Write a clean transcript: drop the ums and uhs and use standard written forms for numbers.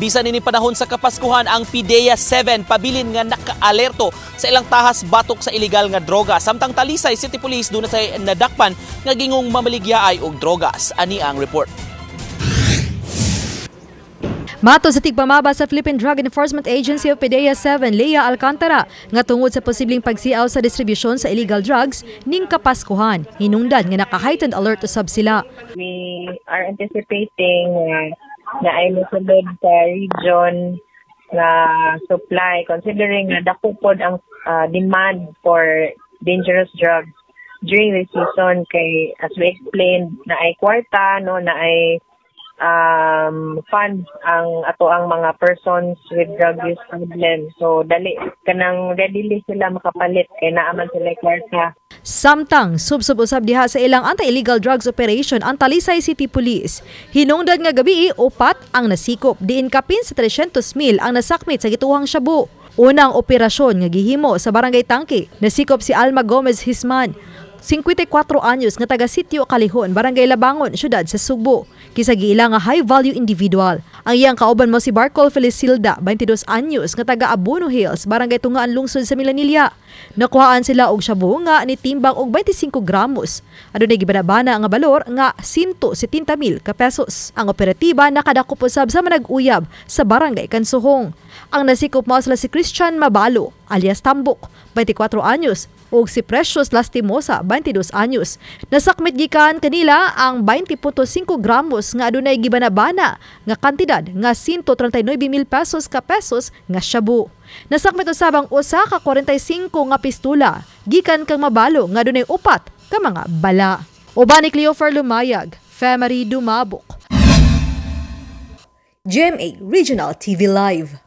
Bisan ini panahon sa Kapaskuhan, ang PDEA 7 pabilin nga nakaalerto sa ilang tahas batok sa ilegal nga droga. Samtang Talisay City Police duna say nadakpan nga gingong mamaligya og drogas. Ani ang report. Matod sa tigpamaba sa Philippine Drug Enforcement Agency of PDEA 7, Lea Alcantara, nga tungod sa posibleng pagsiaw sa distribusyon sa illegal drugs ning Kapaskuhan, hinungdan nga naka-heightened alert usab sila. We are anticipating na ay mosulod sa region nga supply, considering nga dako pod ang demand for dangerous drugs during the season kay, as we explained, na ay kwarta, no, na ay funds ang ato ang mga persons with drug use problem. So dali kanang readily sila makapalit kay naa man sila kwarta. Samtang subsob usab diha sa ilang anti-illegal drugs operation ang Talisay City Police. Hinungdan nga gabi, upat ang nasikop diin kapin sa 300 mil ang nasakmit sa gituhang shabu. Unang operasyon nga gihimo sa Barangay Tangke, nasikop si Alma Gomez Hisman, 54 anyos, nga taga Sitio Kalihon, Barangay Labangon, syudad sa Sugbo. Kisa giila nga high value individual. Ang iyang kauban mao si Barcol Felicilda, 22 anyos, nga taga Abuno Hills, Barangay Tungaan, lungsod sa Milanilla. Nakuhaan sila og shabu nga nitimbang og 25 gramos. Adunay gibanabana nga balor nga 170 mil ka pesos. Ang operatiba nakadakop usab sa manag-uyab sa Barangay Kansuhong. Ang nasikop mao sila si Christian Mabalo, alias Tambok, 24 anyos, ug si Precious Lastimosa, 22 anyos. Nasakmit gikan kanila ang 20.5 gramos nga adunay gibanabana nga kantidad nga 139 mil pesos ka pesos nga shabu. Nasakmit usab ang usa ka 45 nga pistula gikan kang Mabalo nga adunay upat ka mga bala. Uban ni Cleofer Lumayag, Femery Dumabok. GMA Regional TV Live.